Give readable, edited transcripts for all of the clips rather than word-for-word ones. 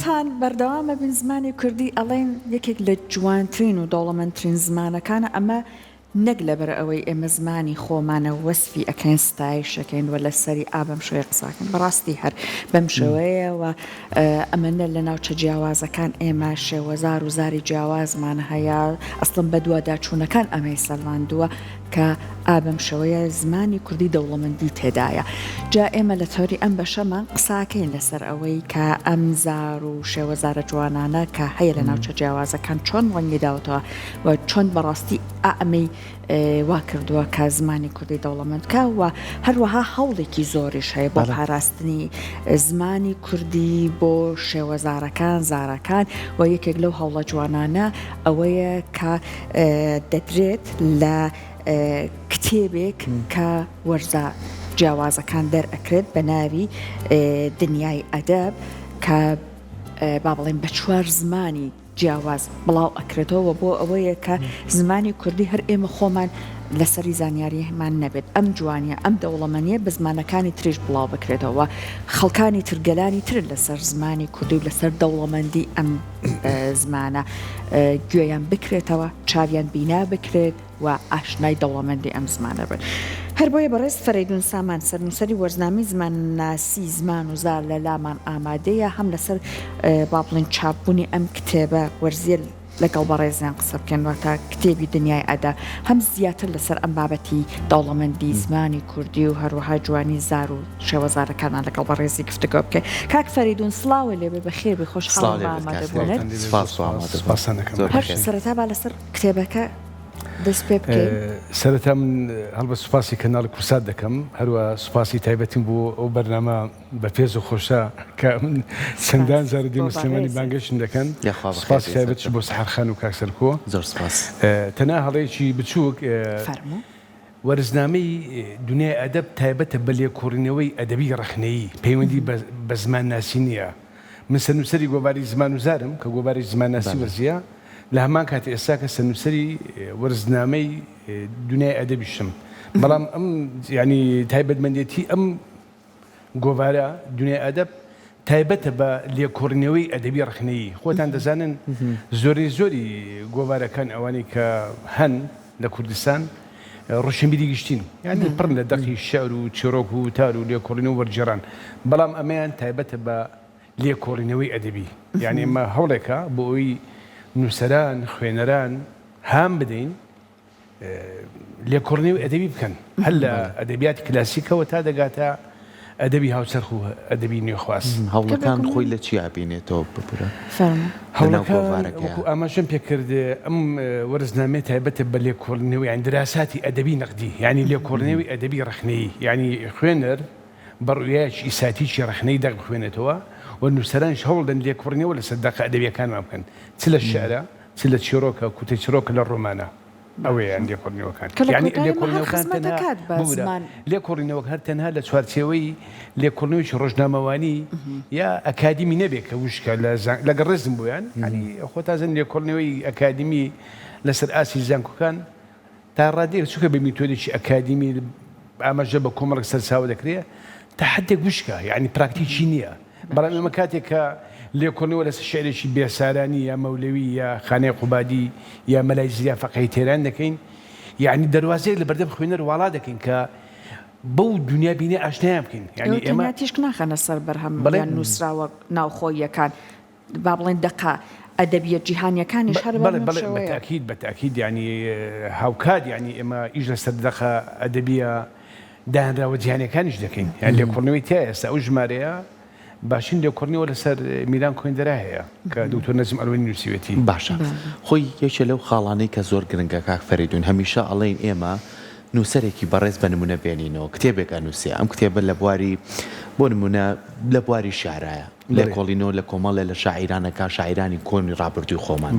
لەگەڵتان بەردەوام ئەبین زمانی کوردی ئەڵێن یەکێک لە جوانترین و دەوڵەمەندترین زمانەکانە ئەمە نەک لەبەر ئەوەی ئێمە زمانی خۆمانە وەسفی ئەکەین ستایش ئەکەین و لەسەری ئا بەم شێوەیە قسە ئەکەین بەڕاستی هەر بەم شێوەیە و ئەمە نە لە ناوچە جیاوازەکان ئێمە شێوەزار و زاری جیاوازمان هەیە ئەسڵەن بەدواداچوونەکان ئەمەی سەلماندووە کە ئا بەم شێوەیە زمانی کوردی دەوڵەمەندی تێدایە. جا ئێمە لە تەوەری ئەم بەشەمان قساکەین لەسەر ئەوەی کە ئەم زار و شێوەزارە جوانانە کە هەیە لە ناوچە جیاوازەکان چۆن ڕەنگی داوەتەوە و چۆن بەڕاستی ئا ئەمەی وا کردووە کە زمانی کوردی دەوڵەمەند بکا و هەروەها هەوڵێکی زۆریش هەیە بۆ پاراستنی زمانی کوردی بۆ شێوەزارەکان زارەکان و یەکێک لەو هەوڵە جوانانە ئەوەیە کە دەدرێت لە کتێبێک کە وەرزە جیاوازەکان دەرئەکرێت بە ناوی دنیای ئەدەب کە با بڵێن بە چوار زمانی جیاواز بڵاو ئەکرێتەوە بۆ ئەوەیە کە زمانی کوردی هەر ئێمە خۆمان لەسەری زانیاریمان نەبێت ئەم جوانیە ئەم دەوڵەمەنیە بە زمانەکانی تریش بڵاو بکرێتەوە خەڵکانی تر گەلانی تر لەسەر زمانی کوردی و لەسەر دەوڵەمەندی ئەم زمانە گوێیان بکرێتەوە، چاویان بینا بکرێت و ئاشنای دەوڵەمەندی ئەم زمانە بن. هەر بۆیە بەڕێز فەرەیدوون سامان سەرنووسەری وەرزنامەی زمانناسی زمان و زار لە لامان ئامادەیە هەم لەسەر با بڵێین چاپبوونی ئەم کتێبە وەرزییە لەگەڵ بەڕێزیان قسە بکەین واتە کتێبی دنیای ئەدە هەم زیاتر لەسەر ئەم بابەتی دەوڵەمەندی زمانی کوردی و هەروەها جوانی زار و شێوەزارەکانمان لەگەڵ بەڕێزی گفتوگۆ بکەین. کاک فەریدون سڵاوت لێ بێ بەخێر بێی خۆشحاڵم بە ئامادەبوونت. سپاس بۆ ئامادەبوون. زۆر هەر سەرەتا با لەسەر کتێبەکە دەست پێ بکەین. سەرەتا من هەڵبەت سوپاسی کەناڵی کوردسات دەکەم، هەروە سوپاسی تایبەتیم بۆ ئەو بەرنامە بەپێز و خۆشە کە من چەندان سپاس جار بۆ دێمە سلێمانی بەڕێزت. بانگێشتم دەکەن. یاخوا بەخێر سوپاسی بێی تایبەتیش سەرکەوتن. بۆ سەحەر خان و کاک سەرکۆ. زۆر سوپاس. تەنها هەڵەیەکی بچووک. فەرموو. وەرزنامەی دونیای ئەدەب تایبەتە بە لێکۆڵینەوەی ئەدەبیی ڕەخنەیی، پەیوەندی بە زمانناسی نییە. من سەرنووسەری گۆڤاری زمان و زارم، کە گۆڤارێکی زمانناسی وەرزییە، لە هەمان کات ئێستاکە سەرنووسەری وەرزنامەی دونیای ئەدەبیشم. بەڵام ئەم یانی تایبەتمەندێتی ئەم گۆڤارە، دنیای ئەدەب، تایبەتە بە لێکۆڵینەوەی ئەدەبی ڕەخنەیی. خۆتان دەزانن زۆرەی زۆری گۆڤارەکان ئەوانەی کە هەن لە کوردستان ڕۆشنبیری گشتین، یانی پڕن لە دەقی شیعر و چیڕۆک و وتار و لێکۆڵینەوە و وەرگێڕان، بەڵام ئەمەیان تایبەتە بە لێکۆڵینەوەی ئەدەبی. یانی ئەمە هەوڵێکە بۆ ئەوەی نووسەران، خوێنەران هان بدەین لێکۆڵینەوەی ئەدەبی بکەن هەر لە ئەدەبیاتی کلاسیکەوە تا دەگاتە ئەدەبی هاوچەرخ و ئەدەبی نوێخواز. هەوڵەکان خۆی لە چیا بینێتەوە ببورە؟ لەناو هەوڵەکان گۆڤارەکەیا. وەکو ئاماژەم پێکرد ئەم وەرزنامەیە تایبەتە بە لێکۆڵینەوە یانی دراساتی ئەدەبی نەقدی یانی لێکۆڵینەوەی ئەدەبی ڕەخنەیی یانی خوێنەر بە ڕوئیایەکی ئیساتیکی ڕەخنەیی دەق بخوێنێتەوە و نووسەرانیش هەوڵدەن لێکۆڵینەوە لەسەر دەقە ئەدەبییەکانمان بکەن چ لە شیعرا چ لە چیڕۆکە کوتە چیڕۆکە لە ڕۆمانە ئەوەیان لێکۆڵینەوەکان کە لە یانی کۆتایی ئەمە هەر لێکۆڵینەوەکان خزمەت تەنها دەکات بە ببورە زمان. لێکۆڵینەوەک هەر تەنها لە چوارچێوەی لێکۆڵینەوەکی ڕۆژنامەوانی یا ئەکادیمی نەبێ کە وشکە لە زان لەگەڵ ڕێزم بۆیان یانی خۆتازن لێکۆڵینەوەی ئەکادیمی لەسەر ئاستی زانکۆکان تا ڕادەیەک چونکە بە میتۆدێکی ئەکادیمی ئاماژە بە کۆمەڵێک سەرچاوە دەکرێ تا حدێک وشکە یانی پراکتیکی نییە بەڵام ئێمە کاتێک کە لێکۆڵینەوە لەسەر شیعرێکی بێسارانی یا مەولەوی یا خانای قوبادی یا مەلای زریا فەقێی تێران دەکەین یانی دەروازەیەک لە بەردەم خوێنەر واڵا دەکەین کە بەو دونیا بینە ئاشنایان بکەین یانی ئێوە ئێمە تەنیا تیشک ناخەنە سەر بەرهەم بەڵێ یان نووسراوە ناوخۆییەکان با بڵێین دەقە ئەدەبییە جیهانییەکانیش هەر بەڵێ بەم بەڵێ بە شێوەیە. تەئکید بە تەئکید یانی هاوکات یانی ئێمە ئیش لەسەر دەقە ئەدەبییە دانراوە جیهانیەکانیش دەکەین یان لێکۆڵینەوەی تیایە ئێستا ئەو ژمارەیە باشترین لێکۆڵینەوە لەسەر میلان کۆیندەرا هەیە کە دکتۆر نەجم ئەلوەنی نووسیوێتی. باشە خۆی یەکێ لەو خاڵانەی کە زۆر گرنگە کاک فەرەیدون هەمیشە ئەڵێین ئێمە نووسەرێکی بەڕێز بە نمونە بێنینەوە کتێبێک ئەنووسێ ئەم کتێبە لە بواری بۆ نمونە لە بواری شیعرایە لێکۆڵینەوە لە کۆمەڵێ لە شاعیران ئەکا، شاعیرانی کۆنی ڕابردووی خۆمان.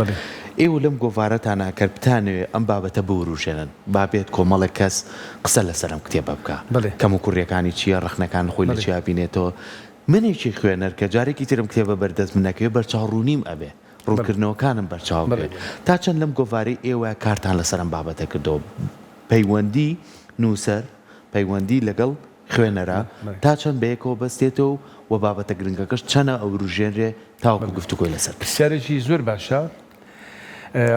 ئێوە لەم گۆڤارەتانا کەر بتانەوێ ئەم بابەتە بوروژێنن، با بێت کۆمەڵێک کەس قسە لەسەر ئەم کتێبە بکا. کەموکوڕییەکانی چییە، ڕەخنەکان خۆی لە چیا بینێتەوە. منێکی خوێنەر کە جارێکی تر ئەم کتێبە بەردەست من ئەکەوێ، بەرچاوڕوونیم ئەبێ، ڕوونکردنەوەکانم بەرچاو ئەکەوێ. تا چەند لەم گۆڤارەی ئێوە کارتان لەسەر ئەم بابەتە کردەوە؟ پەیوەندی نووسەر، پەیوەندی لەگەڵ. خوێنەرە تا چەند بەیەکەوە بەستێتەوە و بابەتە گرنگەکەش چەنە ئەوروژێنرێ تاوەکو گفتوگۆی لەسەر بکرێت؟ پرسیارێکی زۆر باشە.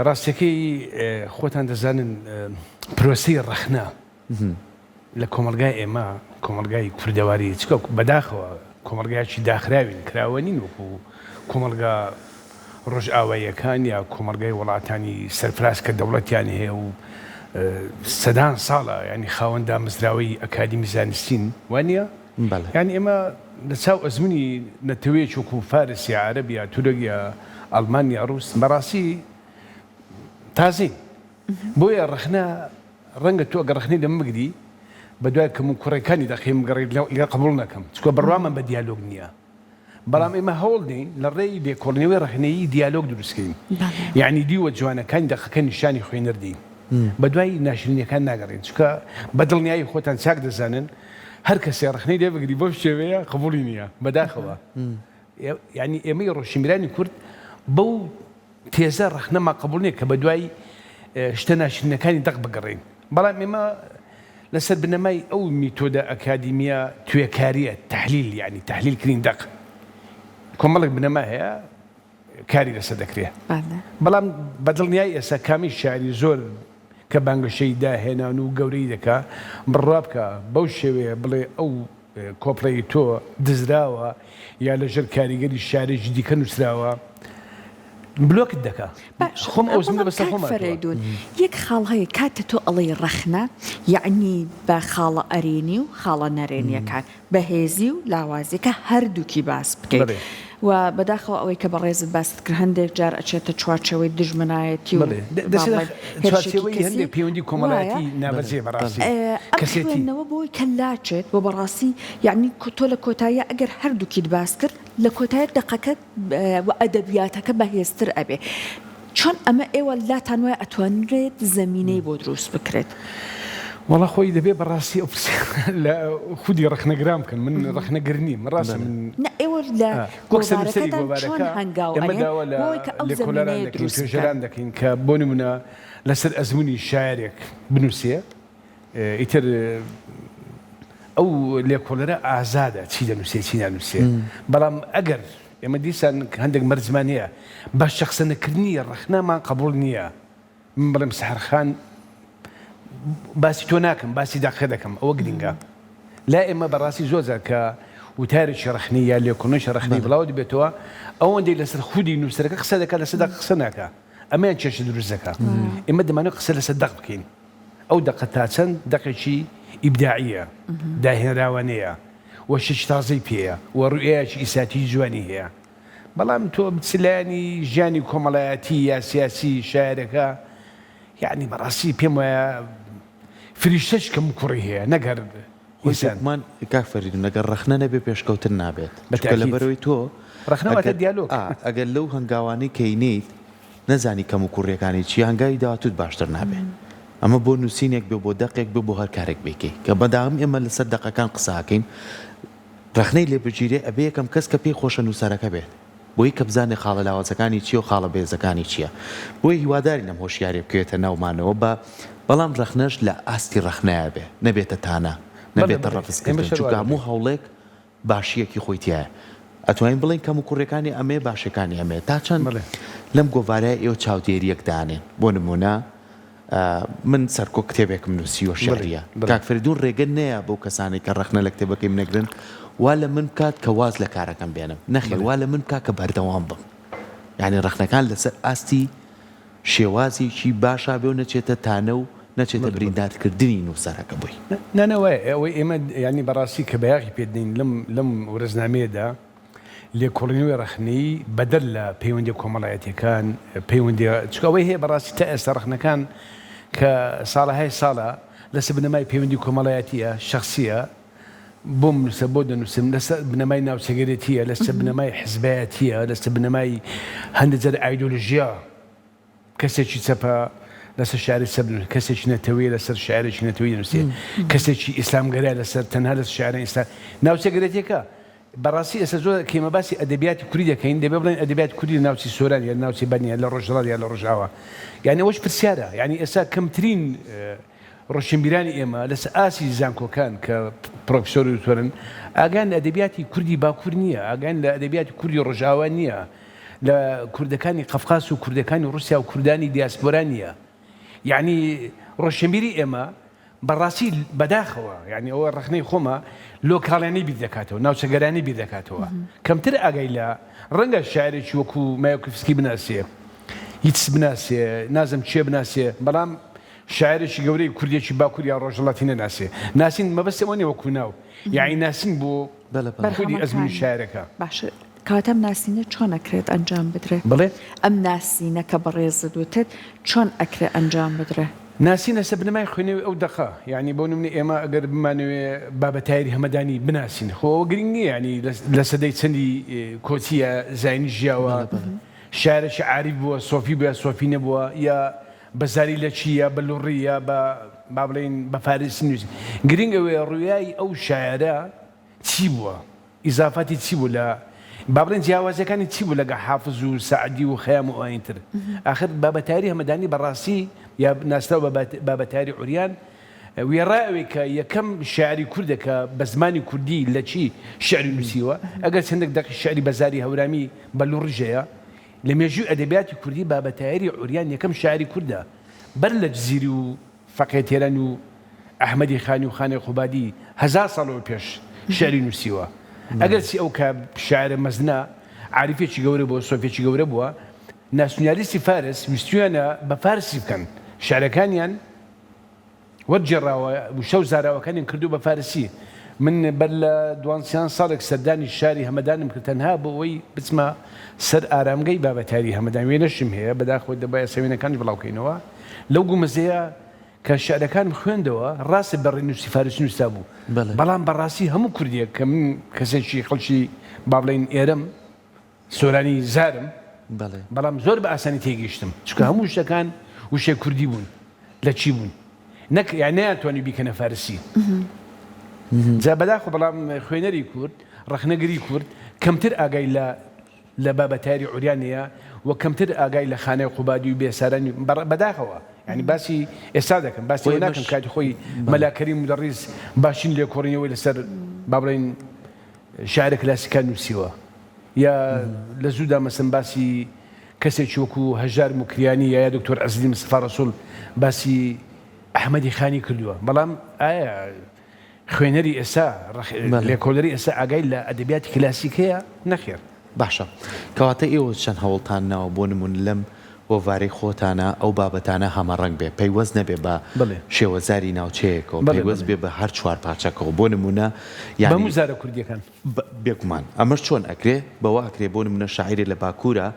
ڕاستیەکەی خۆتان دەزانن پرۆسەی ڕەخنە لە کۆمەڵگای ئێمە، کۆمەڵگای کوردەواری، چونکە بەداخەوە کۆمەڵگایەکی داخراوین، کراوە نین وەکو کۆمەڵگا ڕۆژئاواییەکان یا کۆمەڵگای وڵاتانی سەرفراز کە دەوڵەتیان هەیە و سەدان ساڵە یانی خاوەن دامەزراوەی ئەکادیمی زانستین، وا نییە؟ یانی ئێمە لە چاو ئەزمونی نەتەوەیەکی وەکو فارس یا عەرەب یا تورک یا ئەڵمان یا ڕوس بەڕاستی تازەین. بۆیە ڕەخنە ڕەنگە تۆ ئەگەر ڕەخنەی لە من بگری بەدوای کەموکوڕیەکانی دەقی من بگەڕێیت لێ قبوڵ نەکەم چونکە بڕوامان بە دیالۆگ نییە. بەڵام ئێمە هەوڵ دەین لە ڕێی لێکۆڵینەوەی ڕەخنەیی دیالۆگ دروست کەین یەعنی دیوە جوانەکانی دەقەکە نیشانی خوێنەر دەین بەدوای ناشرینیەکان ناگەڕێین چونکە بە دڵنیایی خۆتان چاک دەزانن هەر کەسێ ڕەخنەی لێ بگری بەو شێوەیە قبوڵی نییە بەداخەوە یعنی ئێمەی ڕۆشنبیرانی کورد بەو تێزە ڕەخنەمان قبوڵ نییە کە بەدوای شتە ناشرینەکانی دەق بگەڕێین، بەڵام ئێمە لەسەر بنەمای ئەو میتۆدە ئەکادیمییە توێکارییە، تەحلیل، یانی تەحلیل کردنی دەق، کۆمەڵێک بنەما هەیە کاری لەسەر دەکرێ. بەڵام بە دڵنیایی ئێستا کامی شاعیری زۆر کە بانگەشەی داهێنان و گەورەیی دەکا، بڕوا بکە بەو شێوەیە بڵێ ئەو کۆپلەی تۆ دزراوە یا لەژێر کاریگەری شارێکی دیکە نووسراوە بلۆکت دەکا. باشە خۆم ئەو زمنە بەڵام بەسەر کاک خۆم هاتووە. فەرەیدوون یەک خاڵ هەیە کاتێ تۆ ئەڵێی ڕەخنە یەعنی بە خاڵە ئەرێنی و خاڵە نەرێنیەکان بەهێزی و لاوازیەکە هەردووکی باس بکەیت بەڵێ. و بەداخەوە ئەوەی کە بەڕێزت باست کرد هەندێک جار ئەچێتە چوارچێوەی دوژمنایەتی و بەڵێ با دەچێتە بڵێین هێرشێکی چوارچێوەی کەسی هەندێک پەیوەندی وایە کۆمەڵایەتی نابەجێ بەڕاستی ئەم کەسێتی. خوێندنەوە بۆی کە لاچێت و بەڕاستی یەعنی تۆ لە کۆتاییا ئەگەر هەردووکیت باس کرد لە کۆتاییا دەقەکە و ئەدەبیاتەکە بەهێزتر ئەبێ چۆن ئەمە ئێوە لاتان وایە ئەتوانرێت زەمینەی بۆ دروست بکرێت؟ وەڵا خۆی دەبێ بەڕاستی ئەو پرسیارە لە خودی ڕەخنەگران بکەن من ڕەخنەگر نیم ڕاستە من نا ئێوە لە وەک سەرنووسەری گۆڤارەکەتان چۆن گۆڤارەکە هەنگاو ئێمە ئەنێن داوا لە بۆ ئەوەی کە ئەو لێکۆلەران زەمینەیە دەکەین دروست بکەن؟ توێژەران دەکەین کە بۆ نمونە لەسەر ئەزموونی شاعێرێک بنووسێ ئیتر ئەو لێکۆڵەرە ئازادە چی دەنووسێ چی نانووسێ بەڵام ئەگەر ئێمە دیسان هەندێک مەرجمان هەیە بە شەخسەنەکردنی ڕەخنەمان قبوڵ نییە من بڵێم سەحەر خان باسی تۆ ناکەم باسی دەقەکە دەکەم ئەوە گرینگە لای ئێمە بەڕاستی زۆر جار کە وتارێکی ڕەخنەی یا لێکۆڵینەوەیەکی ڕەخنەی بڵاو دەبێتەوە ئەوەندەی لەسەر خودی نووسەرەکە قسە دەکات لەسەر دەق قسە ناکا ئەمەیان کێشە دروست دەکا ئێمە دەمانەوێت قسە لەسەر دەق بکەین ئەو دەقە تا چەند دەقێکی ئیبداعییە داهێنراوانەیە و شتێکی تازەی پێیە و ڕوئیایەکی ئیساتیی جوانی هەیە بەڵام تۆ چ لایەنی ژیانی کۆمەڵایەتی یا سیاسی شاعێرەکە یانی بەڕاستی پێم وایە فریشتەش کەموکوڕی هەیە نەک هەر خۆی ئینسان. بێگومان کاک فەریدون ئەگەر ڕەخنە نەبێ پێشکەوتن نابێت بە چونکە تاکید لەبەرئەوەی تۆ ڕەخنە واتە ئەگەر دیالۆگ. ئا ئەگەر لەو هەنگاوانەی کە ئەینێیت نەزانی کەموکوڕیەکانی چیە هەنگاوی داهاتوت باشتر نابێ ئەمە بۆ نوسینێک بێ بۆ دەقێک بێ بۆ هەر کارێک بیکەی کە مەدام ئێمە لەسەر دەقەکان قسە ئەکەین ڕەخنەی لێ بگیرێ ئەبێ یەکەم کەس کە پێی خۆشە نوسەرەکە بێت بۆی کە بزانێ خاڵە لاوازەکانی چیە و خاڵە بەهێزەکانی چیە بۆیە هیوادارین ئەم هۆشیاریە بکەوێتە ناومانەوە بە بەڵام ڕەخنەش لە ئاستی ڕەخنەیا بێ نەبێتە تانە بەڵێ نەبێتە بەڵێ ڕەفز ئێمەش کردن هەر وا چونکە هەموو دەکەین. هەوڵێک باشییەکی خۆی تیایە. ئەتوانین بڵێین کەموکوڕیەکانی ئەمەیە باشیەکانی ئەمەیە. تا چەند بەڵێ. لەم گۆڤارەیە ئێوە چاودێرییەک دانێن؟ بۆ نموونە من سەرکۆ کتێبێکم نووسیوە بەڵێ شیعرییە. بەڵێ. کاک فەریدوون ڕێگە نەیا بەو کەسانەی کە ڕەخنە لە کتێبەکەی من ئەگرن وا لە من بکات کە واز لە کارەکەم بێنم. نەخێر بەڵێ. وا لە من بکات کە بەردەوام بم. یانی ڕەخنەکان لەسەر ئاستی شێوازێکی باشا بێ و نەچێتە تانە و نەچێتە بەڵێ بەڵێ. بریندارکردنی نووسەرەکە بۆی. نا نا وایە ئەوەی ئێمە یانی بەڕاستی کە بەیاغی پێ دەین لەم لەم ورەزنامەیەدا لێکۆڵینەوەی ڕەخنەیی بەدەر لە پەیوەندیە کۆمەڵایەتیەکان پەیوەندیە چونکە ئەوەی هەیە بەڕاستی تا ئێستا ڕەخنەکان کە ساڵەهای ساڵە لەسەر بنەمای پەیوەندی کۆمەڵایەتیە شەخسیە بۆم نووسە بۆ دەنووسم لەسەر بنەمای ناوچەگەرێتیە لەسەر بنەمای حزبایەتیە لەسەر بنەمای هەندێک جار ئایدۆلۆژیا کەسێکی چەپە لەسەر شعری چەپ دەنووسێ، کەسێکی نەتەوەیە لەسەر شعرێکی نەتەوەیی دەنووسێ، کەسێکی ئیسلامگەرایە لەسەر تەنها لەسەر شعرە ئیسلام ناوچەگەرێتیەکە بەڕاستی ئێستا زۆر کە ئێمە باسی ئەدەبیاتی کوردی دەکەین دەبێ بڵێین ئەدەبیاتی کوردی لە ناوچەی سۆران یا لە ناوچەی بەرنی یا لە ڕۆژهەڵات یا لە ڕۆژئاوا یانی ئەوەش پرسیارە یانی ئێستا کەمترین. ڕۆشنبیرانی ئێمە لەسەر ئاستی زانکۆکان کە پرۆفیسۆر و دکتۆرن ئاگایان لە ئەدەبیاتی کوردی باکوور نییە، ئاگایان لە ئەدەبیاتی کوردی ڕۆژئاوا نییە، لە کوردەکانی قەفقاس و کوردەکانی ڕووسیا و کوردانی دیاسپۆرا نییە. یەعنی ڕۆشنبیری ئێمە بەڕاستی بەداخەوە یانی ئەوە ڕەخنەی خۆمە لۆکاڵیانەی بیر دەکاتەوە ناوچەگەرانی بیر دەکاتەوە کەمتر ئاگای لە ڕەنگە شاعرێکی وەکو مایۆکفسکی بناسێ یتس بناسێ نازم چێ بناسێ بەڵام شاعرێکی گەورەی کوردێکی باکوور یا ڕۆژهەڵاتی نەناسێ ناسین مەبەستم ئەوە نیە وەکو ناو یانی ناسین بۆ خودی ئەزموونی شاعرەکە. باشە کەواتە ئەم ناسینە چۆن ئەکرێت ئەنجام بدرێ؟ بەڵێ؟ ئەم ناسینە کە بەڕێزت وتت چۆن ئەکرێ ئەنجام بدرێ؟ ناسین لەسەر بنەمای خوێندنەوەی ئەو دەقە، یانی بۆ نمونە ئێمە ئەگەر بمانەوێ بابە تاهیری هەمەدانی بناسین خۆ ئەوە گرینگ نییە یانی لە سەدەی چەندی کۆچییە زایینی ژیاوە، شاعیرێکی عاریف بووە، سۆفی بووە یا سۆفی نەبووە یا بە زاری لەکی یا بە لوڕی یا بە با بڵێین بە فارسی نووسی، گرینگ ئەوەیە ڕویای ئەو شاعیرە چی بووە؟ ئیزافاتی چی بوو لە با بڵێین جیاوازیەکانی چی بوو لەگە حافز و سەعدی و خەیام و ئەوانی تر ئاخر بابە تاهیری هەمەدانی بەڕاستی یا ناسراو بە بابە تاهیری عوریان وێڕای ئەوەی کە یەکەم شاعری کوردە کە بە زمانی کوردی لەکی شعری نووسیوە ئەگەر چەندێک دەقی شعری بە زاری هەورامی بە لوڕیش هەیە لە مێژووی ئەدەبیاتی کوردی بابە تاهیری عوریان یەکەم شاعری کوردە بەر لە جزیری و فەقێ تێرانی و ئەحمەدی خانی و خانەی قوبادی هەزار ساڵ لەوە پێش شیعری نووسیوە. ئەگەرچی ئەو کە شاعیرە مەزنە، عاریفێکی گەورە بووە، سۆفییەکی گەورە بووە، ناسیونالیستی فارس ویستوویانە بە فارسی بکەن، شیعرەکانیان وەرگێڕاوە، وشە و زاراوەکانیان کردووە بە فارسی. من بەر لە دوانسیان ساڵێک سەردانی شاری هەمەدانم کرد تەنها بۆ ئەوەی بچمە سەر ئارامگەی بابە تاهیری هەمەدان، وێنەشم هەیە، بەداخەوە دەبایە ئێستا وێنەکانیش بڵاوکەینەوە. لەو گومەزەیە کە شیعرەکانم خوێندەوە، ڕاستە بە ڕێنووسی فارسی نووسرابوو، بەڵام بە ڕاستی هەموو کوردێک کە من کەسێکی خەڵکی با بڵێین ئێرەم، سۆرانی زارم، بەڵام زۆر بە ئاسانی تێگەیشتم، چونکە هەموو وشەکان وشەی کوردی بوون، لەکی بوون، نەک یان نەیانتوانی بیکەنە فارسی. جا بەداخەوە بەڵام خوێنەری کورد، ڕەخنەگری کورد کەمتر ئاگای لە لە بابە تایری عوریان نیە و کەمتر ئاگای لە خانای قوبادی و بێسارانی بەداخەوە یانی باسی ئێستا دەکەم باسی ئەوە ناکەم کاتی خۆی مەلا کەریم مودەڕیس باشترین لێکۆڵینەوەی لەسەر با بڵێین شاعرە کلاسیکان نووسیوە یا لە زوودا مەسەن باسی کەسێکی وەکو هەژار موکریانی یا دکتۆر عزیزی مستەفا ڕەسوڵ باسی ئەحمەدی خانی کردووە بەڵام ئایا خوێنەری ئێستا، لێکۆڵەری ئێستا ئاگای لە ئەدەبیاتی کلاسیک هەیە؟ نەخێر. باشە کەواتە ئێوە چەند هەوڵتان ناوە بۆ نموونە لەم گۆڤارەی خۆتانا ئەو بابەتانە هەمەڕەنگ بێ پەیوەست نەبێ بە شێوەزاری ناوچەیەکەوە پەیوەست بێ بە هەر چوارپارچەکەوە بۆ نموونە یانی بە هەموو زارە کوردیەکان. بێگومان ئەمەش چۆن ئەکرێ؟ بەوە ئەکرێ بۆ نموونە شاعیرێ لە باکوورا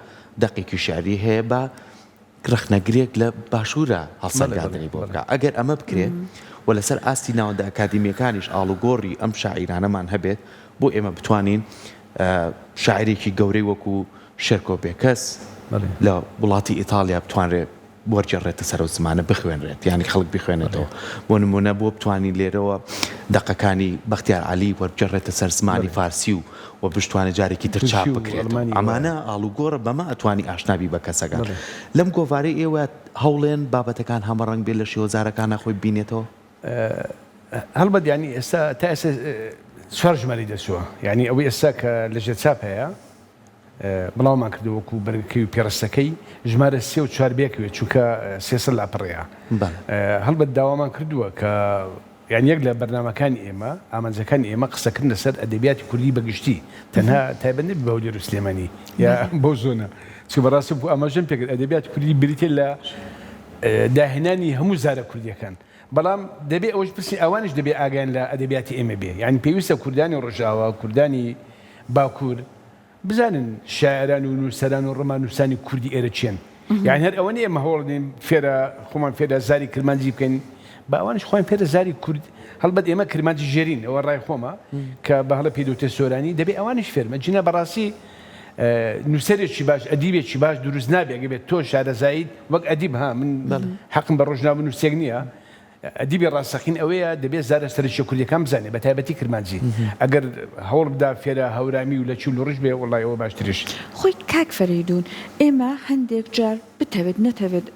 دەقێکی شیعری هەیە بە ڕەخنەگرێک لە باشوورە هەڵسەنگاندنی بۆ بکا. ئەگەر ئەمە بکرێ و لەسەر ئاستی ناوەندە ئەکادیمییەکانیش ئاڵوگۆڕی ئەم شاعیرانەمان هەبێت بۆ ئێمە بتوانین شاعیرێکی گەورەی وەکوو شێرکۆ بێکەس لە وڵاتی ئیتاڵیا بتوانرێ وەرگێڕرێتە سەر ئەو زمانە بخوێنرێت یانی خەڵک بیخوێنێتەوە بۆ نموونە بۆ بتوانین لێرەوە دەقەکانی بەختیار عەلی وەربگێڕرێتە سەر زمانی فارسی و و بشتوانێ جارێکی تر چاپ بکرێتەوە ئەمانە ئاڵوگۆڕە بەمە ئەتوانی ئاشنا بی بە کەسەکان لەم گۆڤارەی ئێوە هەوڵێن بابەتەکان هەمەڕەنگ بێت لە شێوەزارەکانا خۆی ببینێتەوە؟ هەڵبەت یانی ئێستا تا ئێستا چوار ژمارەی دەرچووە یانی ئەوەی ئێستا کە لە ژێر چاپ هەیە بڵاومان کردەوە وەکو بەرگەکەی و پێڕستەکەی ژمارە سێ و چوار بێکوێت چونکە 300 لاپەڕەیە هەڵبەت داوامان کردووە کە یان یەک لە بەرنامەکانی ئێمە، ئامانجەکانی ئێمە قسەکردن لەسەر ئەدەبیاتی کوردی بە گشتی، تەنها تایبەت نەبێت بە هەولێر و سلێمانی یا بەو زۆنە، چونکە بەڕاستی وەکو ئاماژەم پێکرد ئەدەبیاتی کوردی بریتیە لە داهێنانی هەموو زارە کوردیەکان، بەڵام دەبێ ئەوەش پرسین ئەوانیش دەبێ ئاگایان لە ئەدەبیاتی ئێمە بێ، یانی پێویستە کوردانی ڕۆژئاوا، کوردانی باکوور، بزانن شاعێران و نووسەران و ڕۆماننووسانی کوردی ئێرە کێن. یانی هەر ئەوە نییە ئێمە هەوڵ بدەین فێرە خۆمان فێرە زاری کرمانجی بکەین، با ئەوانیش خۆیان فێرە زاری کورد، هەڵبەت ئێمە کرمانجی ژێرین، ئەوە ڕای خۆمە کە بە هەڵە پێی دەوترێت سۆرانی، دەبێ ئەوانیش فێر بن. ئەگینا بەڕاستی نووسەرێکی باش، ئەدیبێکی باش دروست نابێ ئەگەر بێت تۆ شارەزاییت وەک ئەدیب ها من حەقم بە ڕۆژنامەنووسێک نییە، ئەدیبی ڕاستەقین ئەوەیە دەبێت زارە سەرەکیە کوردیەکان بزانێت بە تایبەتی کرمانجی ئەگەر هەوڵ بدا فێرە هەورامی و لەکی و لوڕیش بێ وەڵای ئەوە باشتریش. خۆی کاک فەرەیدوون ئێمە هەندێک جار بتەوێت نەتەوێت.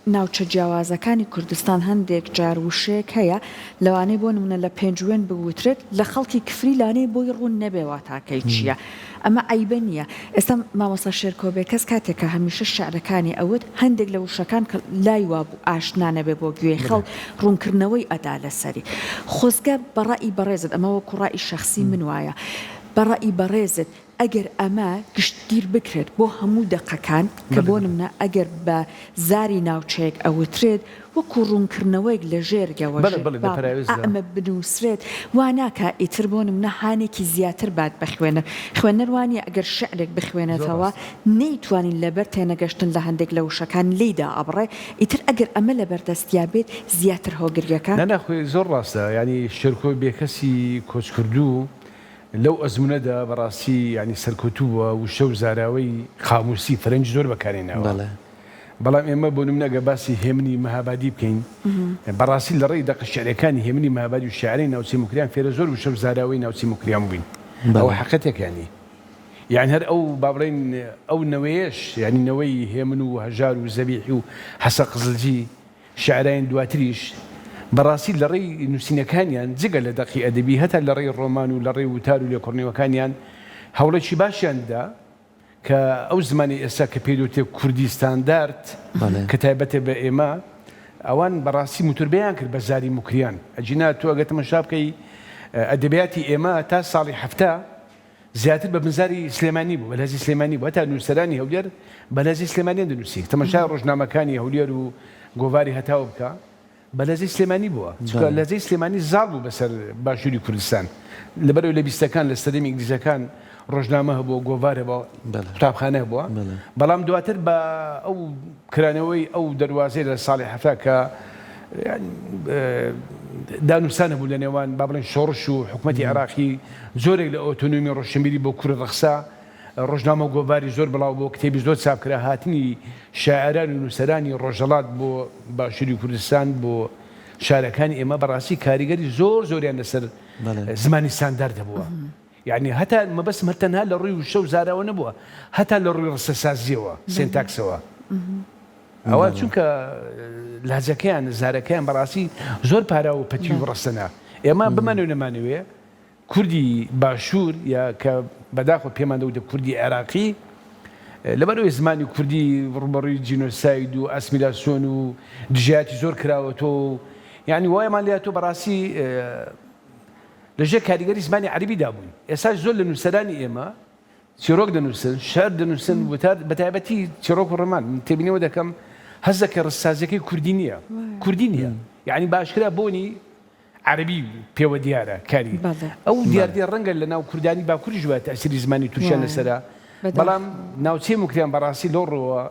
ناوچە جیاوازەکانی کوردستان هەندێک جار وشەیەک هەیە لەوانەیە بۆ نمونە لە پێنجوێن بوترێت لە خەڵکی کفری لانەیە بۆی ڕوون نەبێ واتاکەی چییە ئەمە عەیبە نییە ئێستا مامۆستا شێرکۆ بێکەس کاتێک کە هەمیشە شعرەکانی ئەوت هەندێک لە وشەکان کە لای وابوو ئاشنا نەبێ بۆ گوێی خەڵک ڕوونکردنەوەی ئەدا لەسەری خۆزگە بە ڕەئی بەڕێزت ئەمە وەکو ڕەئی شەخسی من وایە بە ڕەئی بەڕێزت ئەگەر ئەمە گشتگیر بکرێت بۆ هەموو دەقەکان، کە بۆ نمونە ئەگەر بە زاری ناوچەیەک ئەوترێت، وەکو ڕوونکردنەوەیەک لە ژێرگەوە ژێر با ئەمە بنووسرێت، وا ناکا ئیتر بۆ نمونە هانێکی زیاتر بات بە خوێنەر. خوێنەر وا نییە ئەگەر شیعرێک بخوێنێتەوە نەیتوانی لەبەر تێنەگەشتن لە هەندێک لە وشەکان لێی دائەبڕێ، ئیتر ئەگەر ئەمە لەبەر دەستیا بێت زیاتر هۆگرییەکە. نا نا خۆی زۆر ڕاستە، یانی شێرکۆ بێکەسی کۆچکردوو لەو ئەزموونەدا بەڕاستی یانی سەرکەوتوو بووە، وشە و زاراوەی قامووسی فەرەنگی زۆر بەکارهێناوە. بەڵێ. بەڵام ئێمە بۆ نموونە ئەگەر باسی هێمنی مەهابادی بکەین، بەڕاستی لە ڕێی دەقە شیعرییەکانی هێمنی مەهابادی و شاعیرانی ناوچەی موکریان فێرە زۆر وشە و زاراوەی ناوچەی موکریان بووین. ئەوە حەقیقەتێکە یانی. یانی هەر ئەو با بڵێین ئەو نەوەیەش یانی نەوەی هێمن و هەژار و زەبیحی و حەسەن قزلجی، شاعیرانی دواتریش بەڕاستی لە ڕێی نووسینەکانیان جگە لە دەقی ئەدەبی هەتا لە ڕێی ڕۆمان و لە ڕێی وتار و لێکۆڵینەوەکانیان هەوڵێکی باشیان دا کە ئەو زمانەی ئێستا کە پێی دەوترێ کوردی ستاندارد کە تایبەتە بە ئێمە ئەوان بەڕاستی موتوربەیان کرد بە زاری موکریان ئەگینا تۆ ئەگەر تەمەشا بکەی ئەدەبیاتی ئێمە تا ساڵی 70 زیاتر بە بنزاری سلێمانی بوو، بە لەهجەی سلێمانی بوو، هەتا نووسەرانی هەولێر بە لەهجەی سلێمانیان دەنووسی، تەماشای ڕۆژنامەکانی هەولێر و گۆڤاری هەتاو بکە، بە لەهجەی سلێمانی بووە، چونکە لەهجەی سلێمانی زاڵ بوو بەسەر باشووری کوردستان، لەبەرئەوەی لە بیستەکان لە سەردەمی ئینگلیزەکان ڕۆژنامە هەبووە، گۆڤار هەبووە، قوتابخانە هەبووە، بەڵام دواتر بە ئەو کرانەوەی ئەو دەروازەی لە ساڵی 70 کە دانوستان هەبوو لە نێوان با بڵێن شۆڕش و حکومەتی عێراقی جۆرێک لە ئۆتۆنۆمی ڕۆشنبیری بۆ کورد ڕەخسا، ڕۆژنامە و گۆڤاری زۆر بڵاو بۆ، کتێبی زۆر چاپ کرا، هاتنی شاعێران و نووسەرانی ڕۆژهەڵات بۆ باشووری کوردستان بۆ شارەکانی ئێمە بەڕاستی کاریگەری زۆر زۆریان لەسەر زمانی ستاندارد هەبووە. یانی هەتا مەبەستم هەر تەنها لە ڕووی وشە و زاراوە نەبووە، هەتا لە ڕووی ڕستەسازییەوە، سێنتاکسەوە. ئەوە چونکە لەهجەکەیان، زارەکەیان بەڕاستی زۆر پاراو و پەتی و ڕەسەنە. ئێمە بمانەوێ نەمانەوێ کوردی باشوور یا کە بەداخەوە پێمان دەوترێ کوردی عێراقی، لەبەرئەوەی زمانی کوردی ڕووبەڕووی جینۆساید و ئاسمیلاسیۆن و دژایەتی زۆر کراوەتەوە و یانی وایمان لێهاتووە بەڕاستی لە ژێر کاریگەری زمانی عەرەبیدا بووین. ئێستاش زۆر لە نووسەرانی ئێمە چیڕۆک دەنووسن، شیعر دەنووسن، وتار، بە تایبەتی چیڕۆک و ڕۆمان. من تێبینیەوە دەکەم هەست دەکەی ڕستسازییەکەی کوردی نییە. کوردی نییە. یەعنی بە ئاشکرا بۆنی عەرەبی پێوە دیارە کاری. ئەو دیاردەیە ڕەنگە لە ناو کوردانی باکووریش وایە تەئسیری زمانی تورکیان لەسەرە. بەڵام ناوچەی موکریان بەڕاستی لەو ڕووەوە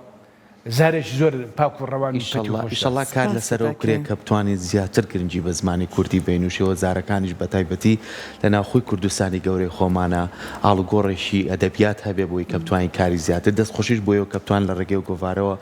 زارێکی زۆر پاک و ڕەوان و پەتی و ئیشەڵا خۆشە. ئیشەڵا کار سپاست لەسەرەوە بکرێت دەکەین. کە بتوانین زیاتر گرنگی بە زمانی کوردی بەین و شێوەزارەکانیش بە تایبەتی لە ناوخۆی کوردستانی گەورەی خۆمانا ئاڵوگۆڕێکی ئەدەبیات هەبێ بۆی کە بتوانین کاری زیاتر دەست خۆشیش بۆ ئێوە کە بتوان لە ڕێگەی ئەو گۆڤارەوە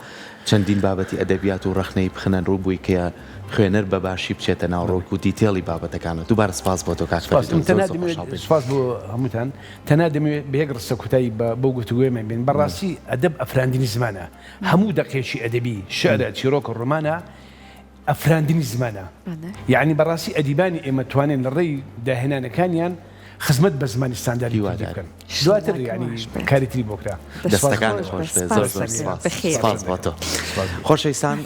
چەندین بابەتی ئەدەبیات و ڕەخنەیی بخنە ڕوو بۆی کە خوێنەر بە باشی بچێتە ناو ڕەوت و detail ی بابەتەکانەوە دووبارە سپاس بۆ تۆ کاک سپاس فەریدون من زۆر تەنها زۆر دەمەوێت خۆشحاڵ بووین. سپاس بۆ هەمووتان تەنها دەمەوێت بە یەک ڕستە کوتایی بە بەو گفتوگۆیەمان بێن بەڕاستی ئەدەب ئەفراندنی زمانە هەموو دەقێکی ئەدەبی شعرە چیرۆکە ڕۆمانە ئەفراندنی زمانە یەعنی بەڕاستی ئەدیبانی ئێمە توانێن لە ڕێی داهێنانەکانیان خزمەت بە زمانی ستانداردی کوردی هیوادارم. بکەن دواتر یەعنی کاری تری بۆ کرا. دەستەکانت خۆش بێت زۆر زۆر سپاس سپاس بۆ تۆ خۆشەویستان.